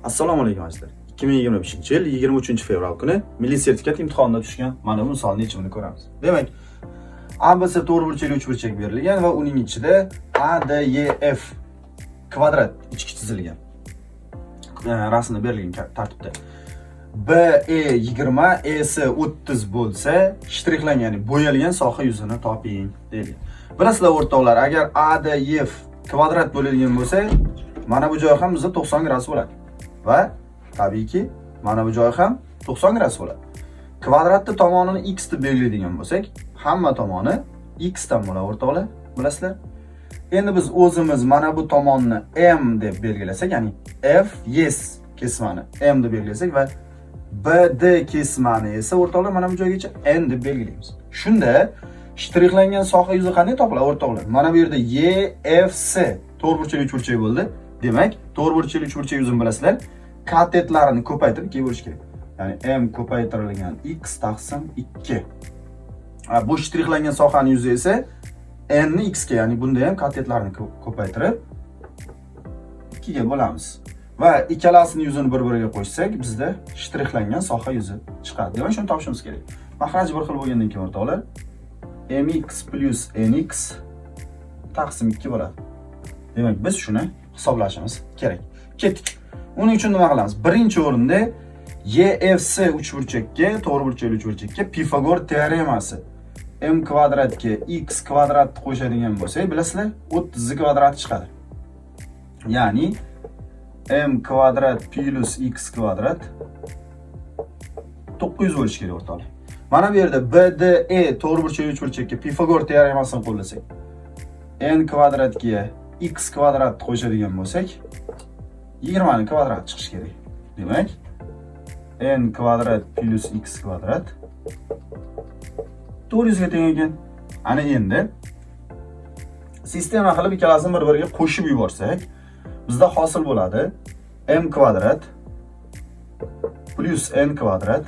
Assalomu alaykum, azizlar. 2025-yil 23-fevral kuni milliy sertifikat imtihonida tushgan mana bu misolning yechimini ko'ramiz. Demak, ABC to'rtburchakli uchburchak berilgan va uning ichida ADEF kvadrat ichki chizilgan. Rasmda berilgan tartibda. BE 20, ES 30 bo'lsa, shtrixlangan, ya'ni bo'yalgan soha yuzini toping deyilgan. Bilasizlar, o'rtoqlar, agar ADF kvadrat bo'ladigan bo'lsa, mana bu joy ham bizda 90 gradus bo'ladi. Va tabiiyki, mana bu joy ham 90 gradus bo'ladi. Kvadratni tomonini x deb belgilaydigan bo'lsak, hamma tomoni x dan bo'ladi, o'rtoqlar, bilasizlar. Endi biz o'zimiz mana bu tomonni m deb belgilasak, ya'ni F S kesmani m deb belgilasak va BD kesmani esa, o'rtoqlar, mana bu joygacha n deb belgilaymiz. Shunda shtrixlangan soha yuzi qanday topiladi, o'rtoqlar? Mana bu yerda E F S to'rtburchakli uchburchak bo'ldi. Demak, to'rtburchakli uchburchak yuzini bilasizlar, katetlarini ko'paytirib 2 bo'lishi kerak. Ya'ni m ko'paytirilgan x taqsim 2. Ha, bu shtrixlangan sohani yuzi esa n ni x ga, ya'ni bunda ham katetlarni ko'paytirib 2 ga bo'lamiz. Va ikkalasini yuzini bir-biriga qo'shsak, bizda shtrixlangan soha yuzi chiqadi. Demak, shuni topishimiz kerak. Maxraj bir xil bo'lgandan keyin, o'rtoqlar, mx plus nx taqsim 2 bo'ladi. Demak, biz shuni hisoblashimiz kerak. Ketdik. Uning uchun nima qilamiz? Birinchi o'rinda EFC uchburchakka, to'rtburchakli uchburchakka Pifagor teoremasi, m kvadratga x kvadratni qo'shadigan bo'lsak, bilasizlar, 30 kvadrati chiqadi. Ya'ni m kvadrat plus x kvadrat 900 bo'lishi kerak, o'rtoqlar. Mana bu yerda BDE to'rtburchakli uchburchakka Pifagor teoremasini qo'llasak, n kvadratga x kvadratni qo'shadigan bo'lsak, 20 ni kvadrati chiqishi kerak. Demak, n kvadrat plus x kvadrat 400 ga teng ekan. Ana endi sistema qilib ikkalasini bir-biriga qo'shib yuborsak, bizda hosil bo'ladi m kvadrat plus n kvadrat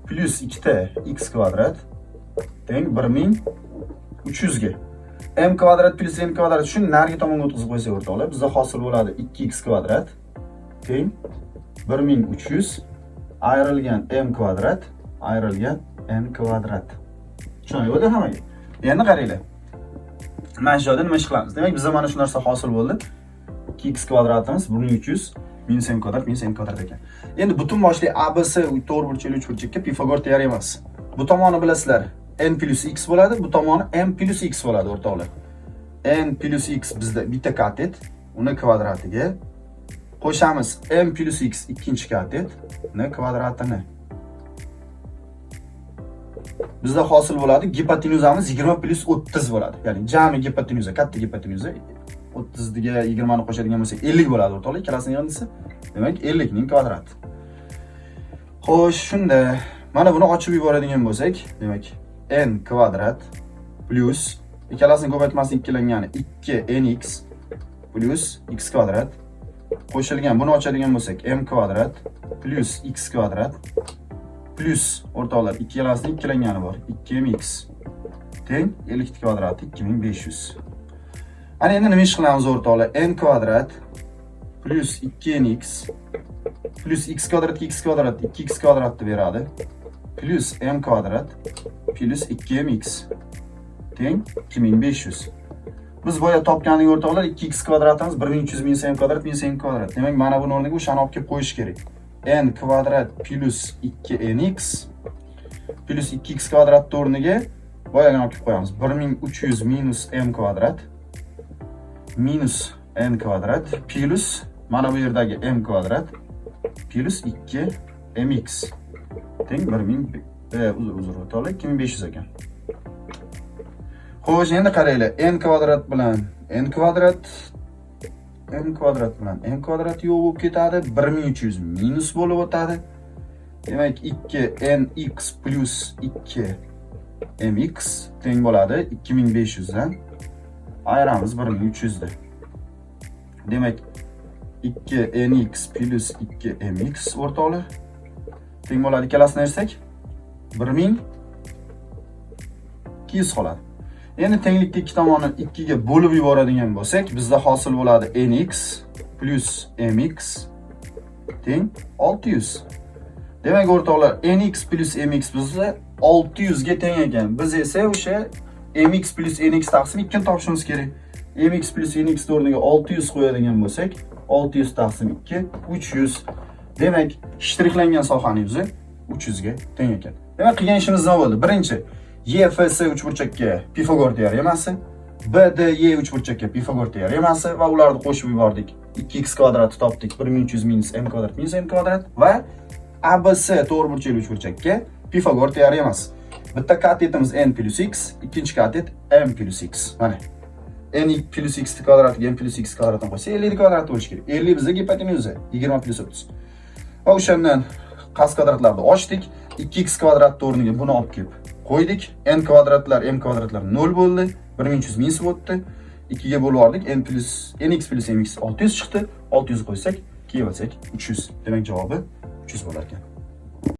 plus 2 ta x kvadrat teng 1300 ga. M kvadrat plus n kvadrat, shuni narigi tomonga o'tkazib qo'ysak, o'rtoqlar, bizda hosil bo'ladi 2x kvadrat teng 1300 ayrilgan m kvadrat ayrilgan n kvadrat. Tushunarli bo'ldi hammaga? Endi qaranglar. Mana shu joyda nima ish qilamiz? Demak, bizda mana shu narsa hosil bo'ldi. 2x kvadratimiz 1300 minus m kvadrat minus n kvadrat ekan. Endi butun boshli ABC to'rtburchakli uchburchakka Pifagor teoremasi. Bu tomoni, bilasizlar, n plus x bo'ladi, bu tomoni m plus x bo'ladi, o'rtoqlar. N plus x bizda bitta katet, uni kvadratiga qo'shamiz m plus x ikkinchi katet, uni kvadratini. Bizda hosil bo'ladi gipotenuzamiz 20 plus 30 bo'ladi. Ya'ni jami gipotenuza, katta gipotenuza 30 ga 20 ni qo'shadigan bo'lsak 50 bo'ladi, o'rtoqlar, ikkalasini yig'indisi. Demak, 50 ning kvadrati. Xo'sh, shunda mana buni ochib yuboradigan bo'lsak, demak, n kvadrat plus ikkalasini ko'paytmasi ikkilangani 2 nx plus x kvadrat qo'shilgan, buni ochadigan bo'lsak, m kvadrat plus x kvadrat plus, o'rtoqlar, ikkalasini ikkilangani bor, 2mx teng 50 kvadrati 2500. Ana endi nima ish qilamiz, o'rtoqlar? N kvadrat plus 2nx plus x kvadratga x kvadrat 2x kvadratni beradi, plus m kvadrat plus 2mx teng 2500. Biz boya topgandik, o'rtoqlar, 2x kvadratimiz 1300 minus m kvadrat minus m kvadrat. Demak, mana buni o'rniga o'shani olib kelib qo'yish kerak. N kvadrat plus 2nx plus 2x kvadratni o'rniga boyagini olib kelib qo'yamiz. 1300 minus m kvadrat minus n kvadrat plus mana bu yerdagi m kvadrat plus 2 mx teng 1000, uzr, uzr, o'rtoqlar, 2500 ekan. Xo'sh, endi qaranglar, n kvadrat bilan n kvadrat, m kvadrat bilan m kvadrat yo'q bo'lib ketadi, 1300 minus bo'lib o'tadi. Demak, 2 nx plus 2 mx teng bo'ladi 2500 dan ayiramiz 1300 da. Demak, 2 nx plus 2 mx, o'rtoqlar, teng bo'ladi, ikkalasini ayirsak 1200 qoladi. Endi tenglikni ikki tomonni 2 ga bo'lib yuboradigan bo'lsak, bizda hosil bo'ladi nx plus mx. teng 600. Demak, o'rtoqlar, nx plus mx bizda 600 ga teng ekan. Biz esa o'sha mx plus nx taqsim 2 ni topishimiz kerak. Mx plus nx o'rniga 600 qo'yadigan bo'lsak, 600 taqsim 2 300. Demak, shtrixlangan sohani yuzi 300 ga teng ekan. Demak, qilgan ishimiz nima bo'ldi? Birinchi, EFS uchburchakka Pifagor teoremasi, BDE uchburchakka Pifagor teoremasi va ularni qo'shib yubordik. 2x kvadratni topdik. 1300 minus m kvadrat minus m kvadrat va ABC to'g'riburchakli uchburchakka Pifagor teoremasi. Bitta katetimiz n plus x, ikkinchi katet m plus x. Mana n plus x kvadratiga m plus x kvadratini qo'ysak, 50 kvadrat bo'lishi kerak. 50 bizga gipotenuza 20 plus 30. Va o'shandan qas kvadratlarni ochdik. 2x kvadrat o'rniga buni olib kelib qo'ydik. N kvadratlar, m kvadratlar 0 bo'ldi. 1300 minus o'tdi. 2 ga bo'lib yubordik. N plus nx plus mx 600 chiqdi. 600 qo'ysak, keyin olsak 300. Demak, javobi 300 bo'lar ekan.